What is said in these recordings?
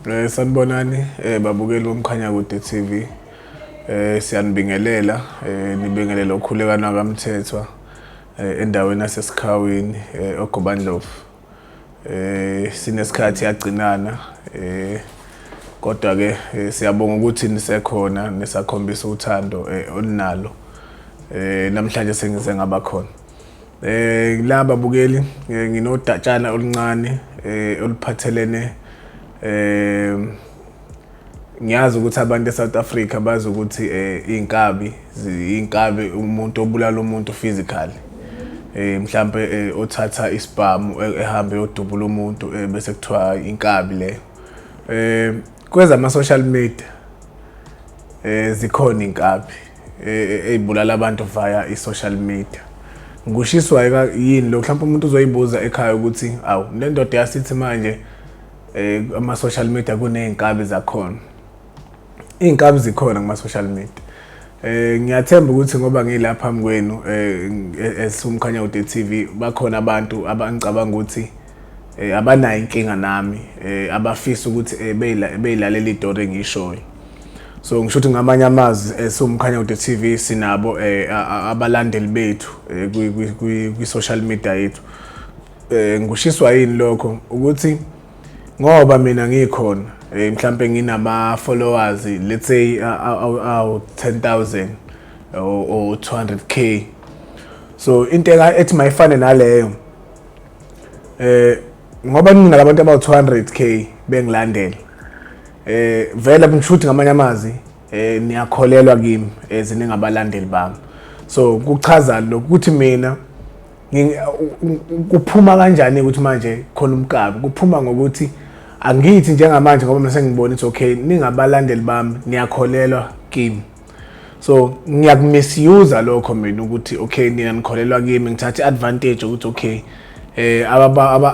Sanibonani babukeli boMkhanyakude TV. Siyanibingelela, nibingelela uKhulekani kaMthethwa endaweni yaseSikhawini, oGobandlovu. Sinesikhathi yagcinana, kodwa ke siyabonga ukuthi nisekhona, nisakhombisa uthando olunalo. Namhlanje sengize ngaba khona. La babukeli, nginodatshana oluncane oluphathelene, ngiyazi ukuthi abantu eSouth Africa bazi ukuthi inkabi, inkabi umuntu obulala umuntu physically. Mhlambe othatha isibhamu, ehambe yodubula umuntu, bese kuthiwa inkabi leyo. Kwezama social media zikhona inkabi eyibulala abantu via i-social media. Ngishiswa yini lo? Mhlawumbe umuntu uzoyibuza ekhaya ukuthi awu, le ndoda yasithi manje ama social media kuney'nkabi zakhona. Iy'nkabi zikhona kuma social media. Ngiyathemba ukuthi ngoba ngila phambi kwenu esiwuMkhanyakude TV, bakhona abantu abangicabanga ukuthi abanayo inkinga nami, abafisa ukuthi beyilalela istory engishoyo. So ngisho ukuthi ngamanye amazwi, siwuMkhanyakude TV sinabo abalandeli bethu kwi social media yethu. Ngishiswa yini lokho? Ukuthi ngoba mina ngikhona, mhlambe nginama followers, let's say awu 10,000 or 200K, so into ethi mayifane naleyo, ngoba mina labantu abawu 200K bengilandela, vele ngisho ukuthi ngamanye amazwi niyakholelwa kimi as ningabalandeli bami. So kuchaza lokhu ukuthi mina kuphuma kanjani ukuthi manje khona umkabi? Kuphuma ngokuthi angithi njengamanje, ngoba mina sengibona ukuthi okay, ningabalandeli bami, niyakholelwa kimi, so ngiyakumisuse lokho mina ukuthi okay, nina nikholelwa kimi, ngithatha i-advantage ukuthi okay,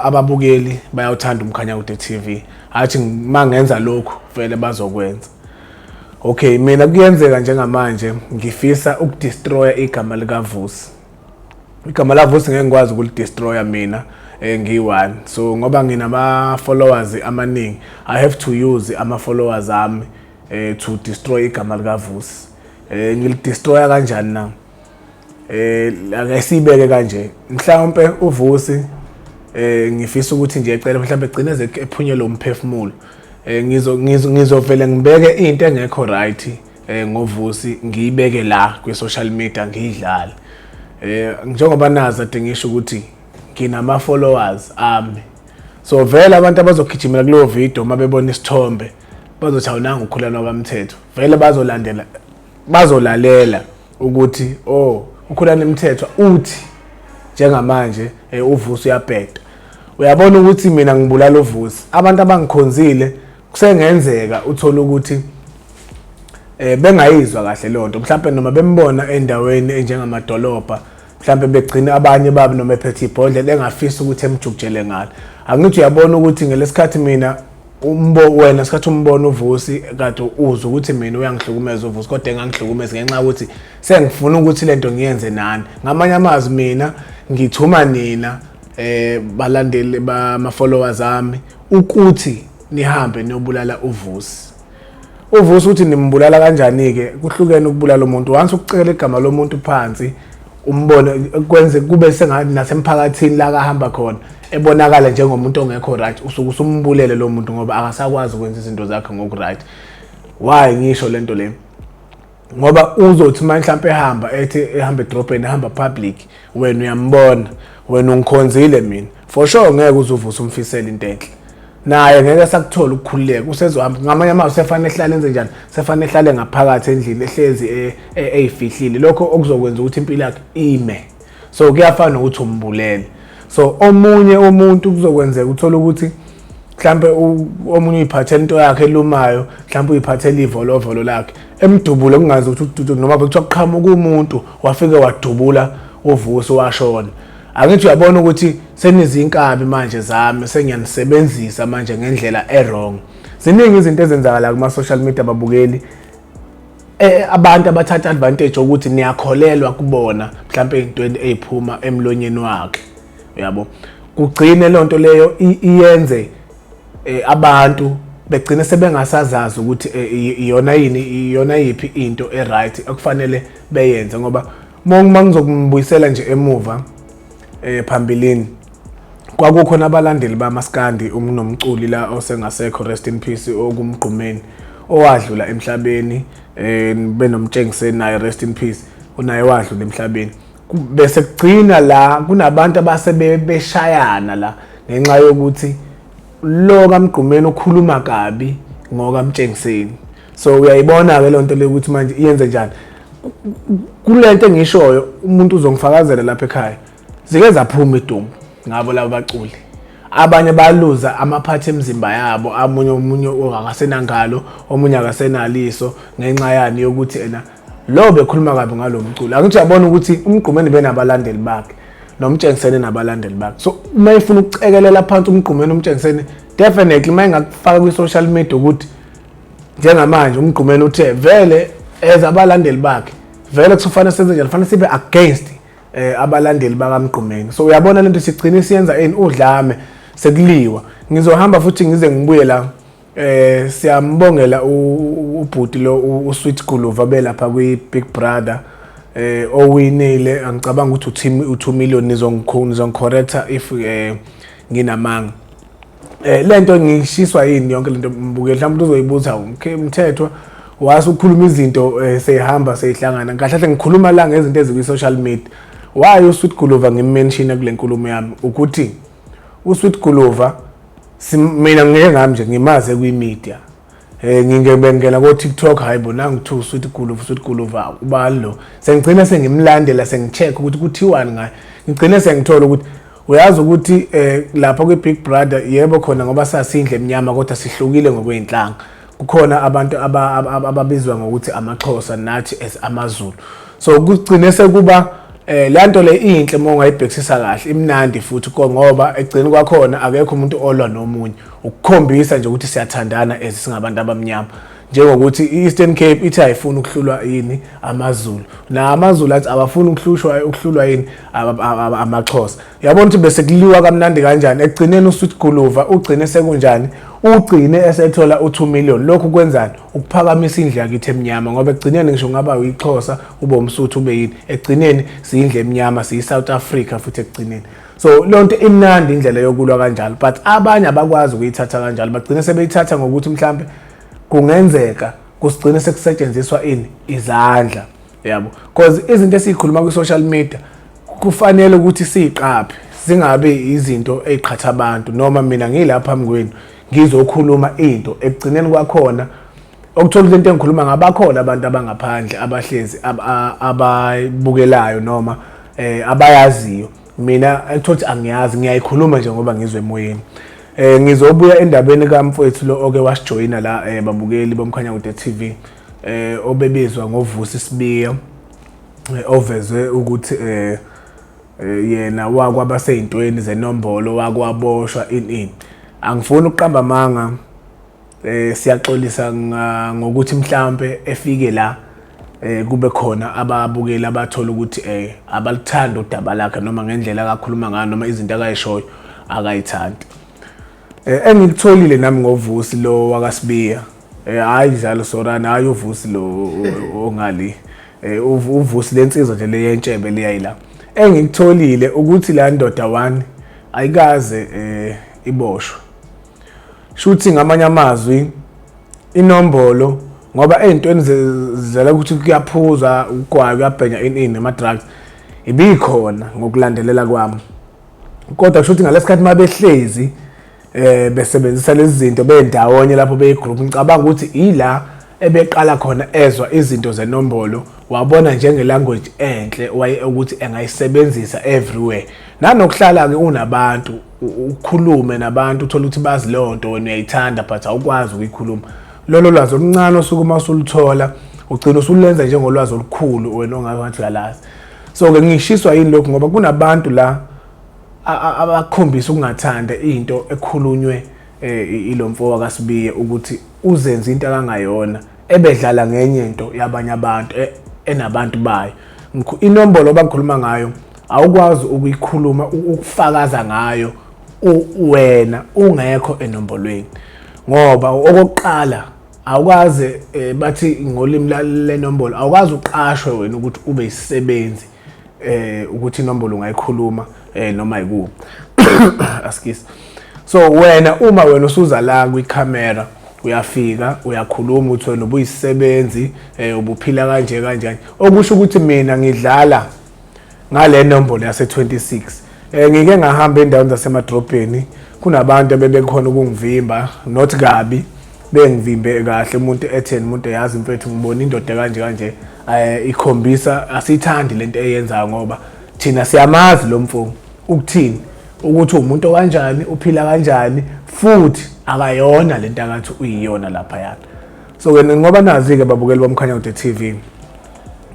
ababukeli bayawuthanda uMkhanyakude TV, athi mangenza lokhu vele bazokwenza. Okay, mina kuyenzeka njengamanje ngifisa ukudestroya igama likaVusi. Igama laVusi ngeke ngikwazi ukulidestroya mina ngiyi-one, so ngoba nginama followers amaningi, I have to use ama followers ami to destroy igama likaVusi. Ngilidestroya kanjani na? Ake sibeke kanje, mhlawumbe uVusi ngifisa ukuthi nje ecele mhlawumbe egcine eze ephunyelwe umphefumulo, ngizovele ngibeke into engekho right ngoVusi, ngiyibeke la kwi social media, ngiyidlale, njengoba nazi ade ngisho ukuthi nginama followers ami. So vele abantu abazogijimela kuleyo video, uma bebona isithombe bazothi, "Awunanga uKhulekani kaMthethwa." Vele bazolandela, bazolalela ukuthi oh, uKhulekani Mthethwa uthi njengamanje uVusi uyabheda. Uyabona ukuthi mina ngibulala uVusi, abantu abangikhonzile kusengenzeka uthola ukuthi bengayizwa kahle leyo nto, mhlawumbe noma bembona endaweni enjengamadolobha, mhlawumbe begcina abanye babo noma ephethe ibhodlela, engafisa ukuthi emjukujele ngalo. Angithi uyabona ukuthi ngelesikhathi mina umbo wena sikhathi umbona uVusi kade uzwa ukuthi mina uyangihlukumeza uVusi, kodwa engangihlukumeza ngenxa yokuthi sengifuna ukuthi lento ngiyenze nani. Ngamanye amazwi, mina ngithuma nina balandeli bama followers ami ukuthi nihambe niyobulala uVusi. UVusi uthi nimbulala kanjani ke? Kuhlukene ukubulala umuntu. Once ukucekela igama lomuntu phansi, umbone kwenze kube sengathi nasemphakathini la kahamba khona ebonakala njengomuntu ongekho right, usuke usumbulele lo muntu ngoba akasakwazi ukwenza izinto zakhe ngoku right. Why ngisho lento le? Ngoba uzothi uma mhlawumbe ehamba, ethi ehamba edrobheni, ehamba public, wena uyambona, wena ungikhonzile mina, for sure ngeke uzuvusa umfisela into enhle, naye ngeke sakuthola ukukhululeka, usezohamba. Ngamanye amazwi sefanele ehlale enze njani? Sefanele ehlale ngaphakathi endlini, ehlezi eyifihlile, lokho okuzokwenza ukuthi impilo yakhe ime. So kuyafana nokuthi umbulele. So omunye umuntu kuzokwenzeka uthola ukuthi mhlambe omunye uyiphathela into yakhe elumayo, mhlambe uyiphathela ivolovolo lakhe, emdubule kungazi ukuthi noma bekuthiwa kuqhamuka umuntu wafike wadubula uVusi washona. Angithi uyabona ukuthi senizinkabi manje zami, sengiyanisebenzisa manje ngendlela e-wrong. Ziningi izinto ezenzakala kuma-social media, babukeli, abantu abathatha advantage ukuthi niyakholelwa kubona, mhlawumbe ey'ntweni ey'phuma emlonyeni wakhe, uyabo, kugcine loo nto leyo iyenze abantu Begcine sebengasazazi ukuthi iyona yini, iyona yiphi into e-right okufanele beyenze, ngoba uma ngizokumbuyisela nje emuva phambilini kwakukhona abalandeli bamaskandi, umnomculi la osengasekho, rest in peace, okumgqumeni owadlula emhlabeni, benoMtshengiseni naye, rest in peace, unaye wadlula emhlabeni. Bese kugcina la kunabantu abase beshayana la ngenxa yokuthi lo kaMgqumeni ukhuluma kabi ngokaMtshengiseni. So uyayibona ke lonto le ukuthi manje iyenze njani kulento engishoyo. Umuntu uzongifakazela lapha ekhaya, zike zaphuma idumbu ngabo laba baculi, abanye baluza amaphathi emizimba yabo, amunye omunye akasenangalo, omunye akasenaliso, ngenxa yani yokuthi ena lo bekhuluma kabi ngalo mculo. Angithi uyabona ukuthi uMgqumeni benabalandeli bakhe, noMtshengiseni nabalandeli bakhe. So uma efuna ukucekelela phansi uMgqumeni, uMtshengiseni definitely uma engakufaka kwi-social media ukuthi njengamanje uMgqumeni uthe vele as abalandeli bakhe vele kufanele senze njani, kufanele sibe against abalandeli bakaMgqumeni. So uyabona lento sigcine siyenza ini, udlame, sekuliwa. Ngizohamba futhi ngize ngibuye la. Siyambongela ubhuti lo uSweet Guluva belapha kwi Big Brother, owinile. Angicabanga ukuthi u2 million, nizongicorrecta if nginamanga. Lento ngishiswa yini yonke lento, mbukeli? Mhlawumbe uzoyibuza, okay, Mthethwa wase ukhuluma izinto seyihamba seyihlangana kahle kahle. Ngikhuluma la ngezinto ezikwi social media. Why uSweet Guluva ngimmention kule nkulumo yami? Ukuthi uSweet Guluva mina ngeke ngami nje ngimaze kwi-media, ngingena ko TikTok, hayibo, nangu kuthiwa uSweet Guluva, uSweet Guluva ubani lo? Sengigcina sengimlandela, sengicheck ukuthi kuthiwani ngaye. Ngigcine sengithola ukuthi uyazi ukuthi lapha kwi Big Brother, yebo khona ngoba sasindle emnyama, kodwa sihlukile ngokweyinhlanga. Kukhona abantu ababizwa ngokuthi amaXhosa, nathi as amaZulu. So kugcine sekuba le nto le inhle uma ungayibhekisisa kahle, imnandi futhi ngoba egcini kwakhona akekho umuntu olwa nomunye, ukukhombisa nje ukuthi siyathandana as singabantu abamnyama. Njengokuthi i-Eastern Cape ithi ayifuni ukuhlulwa yini amaZulu, na amaZulu athi abafuni ukuhlushwa, ukuhlulwa yini amaXhosa. Yabona ukuthi bese kuliwa kamnandi kanjani? Ekugcineni uSweet Guluva ugcine sekunjani? Ugcine esethola u2 million. Lokhu kwenzani? Ukuphakamisa indlu yakithi emnyama, ngoba ekugcineni ngisho ngaba uyixhosa, ube umSuthu, ube yini, ekugcineni siyindlu emnyama, siyi-South Africa futhi ekugcineni. So lonto imnandi indlela yokulwa kanjalo, but abanye abakwazi ukuyithatha kanjalo, bagcine sebeyithatha ngokuthi mhlambe kungenzeka kusigcine sekusetshenziswa ini, izandla, yabo, because izinto esizikhuluma kwi-social media kufanele ukuthi siyiqaphe, zingabe izinto eziqhatha abantu. Noma mina ngila phambi kwenu ngizokhuluma into, ekugcineni kwakhona okuthola into engikhuluma ngabakhona abantu abangaphandle abahlezi abayibukelayo noma abayaziyo. Mina ekuthothi angiyazi, ngiyayikhuluma nje ngoba ngizwe emoyeni. Ngizobuya endabeni kamfowethu lo oke wasijoyina la, babukeli boMkhanyakude TV, obebizwa ngoVusi Sibiya, ovezwe ukuthi yena wakwabaseyintweni zenombolo, wakwaboshwa in in. Angifuni ukuqamba amanga, siyaxolisa ngokuthi mhlambe efike la kube khona ababukeli abathola ukuthi abalithanda udaba lakhe, noma ngendlela akakhuluma ngayo, noma izinto akayishoyo akayithandi. Engikutholile nami ngoVusi lo wakaSibiya, hayi njalo sorana, hayi uVusi lo ongali, uVusi lensizwa nje le yentshebe leyayila. Engikutholile ukuthi la ndoda one ayikaze iboshwe. Shuthi ngamanye amazwi inombolo, ngoba ey'ntweni zela ukuthi kuyaphuzwa ugwayi, kuyabhenywa, ini ini, ama-drugs ibikhona ngokulandelela kwami, kodwa kusho ukuthi ngalesikhathi uma behlezi besebenzisa lezi zinto bendawonye lapho beyigroup, ngicabanga ukuthi ila ebeqala khona ezwa izinto zenombolo, wabona njenge language enhle waye ukuthi engayisebenzisa everywhere. Nanokuhlala ke unabantu, ukhulume nabantu, uthola ukuthi bazi leyo nto wena uyayithanda but awukwazi ukuyikhuluma. Lolo lwazi oluncane osuke uma usuluthola ugcina usulenza njengolwazi olukhulu wena ongathi uyalazi. So-ke ngishiswa yini lokhu? Ngoba kunabantu la abakhombisa ukungathanda into ekhulunywe ilo mfo wakaSibiya, ukuthi uzenze into akangayona, ebedlala ngenye into yabanye abantu enabantu bayo. Inombolo abakhuluma ngayo awukwazi ukuyikhuluma, ukufakaza ngayo wena ungekho enombolweni. Ngoba okokuqala awukaze bathi ngolimi lenombolo awukaze uqashwe wena ukuthi ube isisebenzi ukuthi inombolo ungayikhuluma noma yikuphi. Askisi. So wena uma wena usuza la kwicamera uyafika uyakhuluma uthi wena ubuyisisebenzi ubuphila kanje kanje, okusho ukuthi mina ngidlala ngale nombolo yase 26. Ngike ngahamba endaweni zasemadrobheni, kunabantu abebekhona ukungivimba, not kabi, bengivimbe kahle, umuntu etheni, umuntu eyazi mfethu ngibona indoda kanje kanje, ikhombisa asithandi lento eyenzayo ngoba thina siyamazi lo mfo ukuthini, ukuthi umuntu kanjani, uphila kanjani, futhi akayona lento akathi uyiyona lapha yana. So ke ngoba nazi ke babukeli boMkhanyakude TV,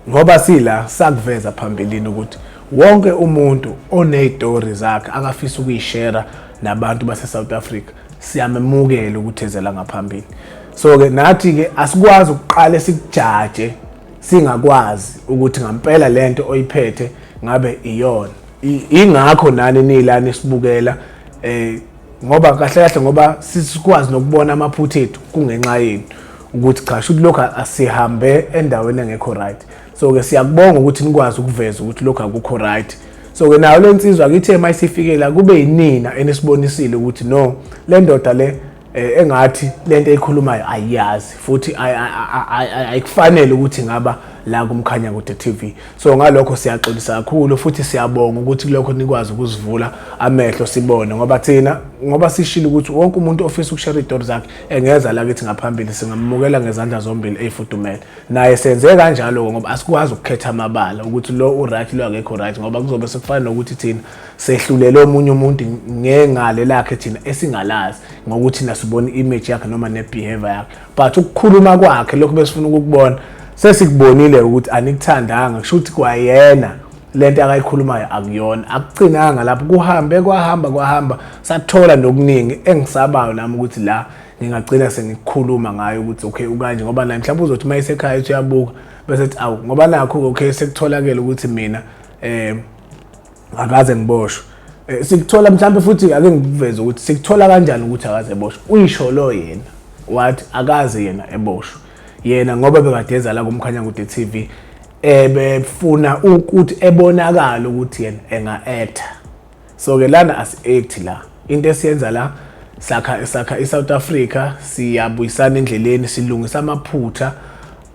ngoba sila sakuveza phambilini ukuthi wonke umuntu oney'tori zakhe akafisa ukuyishera nabantu base-South Africa siyamemukela ukuthi ezela ngaphambili. So ke nathi ke asikwazi ukuqale sikujaje singakwazi ukuthi ngampela lento oyiphethe ngabe iyona. Ingakho nani nilana isibukela ngoba kahle kahle ngoba sisikwazi nokubona amaphutha ethu kungenxa yenu ukuthi cha shuthi lokho asihambe endaweni engekho right. So ke siyakubonga ukuthi nikwazi ukuveza ukuthi lokho akukho right. So ke nayo lensizwa kithe mayisifikela kube yinina enisibonisile ukuthi no, le ndoda le engathi lento eyikhulumayo ayiyazi futhi ayikufanele ukuthi ngaba la kuMkhanyakude TV. So ngalokho siyaxolisa kakhulu futhi siyabonga ukuthi lokho nikwazi ukuzivula amehlo sibone, ngoba thina ngoba sishilo ukuthi wonke umuntu ofisa ukushare izitori zakhe engeza la kithi ngaphambili singamukela ngezandla zombili eyifudumele. Naye senze kanjalo ngoba asikwazi ukukhetha amabala ukuthi lo u-right lo akekho right, ngoba kuzobe sekufana nokuthi thina sehlulele omunye umuntu ngengale lakhe thina esingalazi ngokuthi thina sibona i-image yakhe noma ne-behavior yakhe, but ukukhuluma kwakhe lokhu besifuna ukukubona sesikubonile ukuthi anikuthandanga, kusho ukuthi kwayena lento akayikhulumayo akuyona. Akucinanga lapho, kuhambe kwahamba kwahamba sathola nokuningi engisabayo nami ukuthi la ngingagcina sengikukhuluma ngayo ukuthi okay ukanje, ngoba naye mhlawumbe uzothi uma esekhaya ethi uyabuka bese ethi awu ngoba nakho okay sekutholakele ukuthi mina akaze ngiboshwe. Sikuthola mhlawumbe futhi ake ngikuveze ukuthi sikuthola kanjani ukuthi akaze eboshwe. Uyisho lo yena wathi akaze yena eboshwe yena ngoba bekade eza la kuMkhanyakude TV ebefuna ukuthi ebonakale ukuthi yena enga-acta. So ke lana asi-act la, into esiyenza la sakha i-South Africa, siyabuyisana endleleni, silungisa amaphutha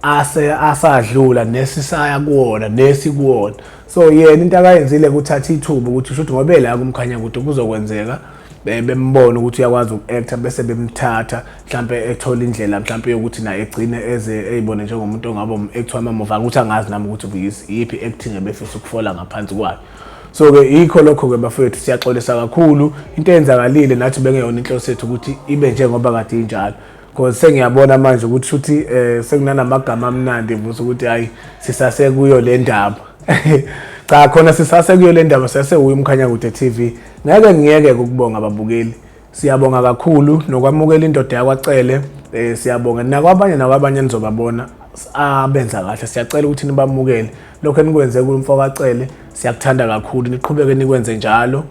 asadlula nesisaya kuwona nesikuwona. So yena into akayenzile ukuthatha ithuba ukuthi usho ukuthi ngoba la kuMkhanyakude kuzokwenzeka bembona ukuthi uyakwazi uku-acta bese bemthatha mhlampe ethola indlela mhlampe yokuthi naye egcine eze eyibone njengomuntu ongabe um-actor wamamuva, ukuthi angazi nami ukuthi iyiphi acting ebefisa ukufola ngaphansi kwayo. So ke yikho lokho ke bafowethu, siyaxolisa kakhulu into eyenzakalile, nathi bengeyona inhloso yethu ukuthi ibe njengoba kade injalo, because sengiyabona manje ukuthi shuthi sekunanamagama amnandi vusa ukuthi hayi sisase kuyo le ndaba. Cha khona sisase kuyo le ndaba, sasewuye uMkhanyakude TV. Ngeke ngiyeke ukubonga ababukeli, siyabonga kakhulu nokwamukela indoda yakwaCele, siyabonga nakwabanye nizobabona abenza kahle, siyacela ukuthi nibamukele lokho enikwenze kumfo kaCele, siyakuthanda kakhulu, niqhubeke nikwenze njalo.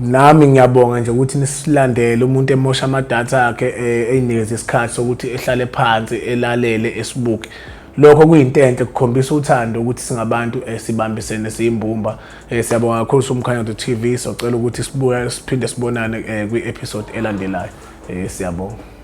Nami ngiyabonga nje ukuthi nisilandele, umuntu emosha amadatha akhe eyinikeza isikhathi sokuthi ehlale phansi elalele esibuke. Lokho kuyinto enhle, kukhombisa uthando ukuthi singabantu sibambisene siyimbumba. Siyabonga kakhulu soMkhanyakude TV, socela ukuthi sibuye siphinde sibonane kwi-episode elandelayo. Siyabonga.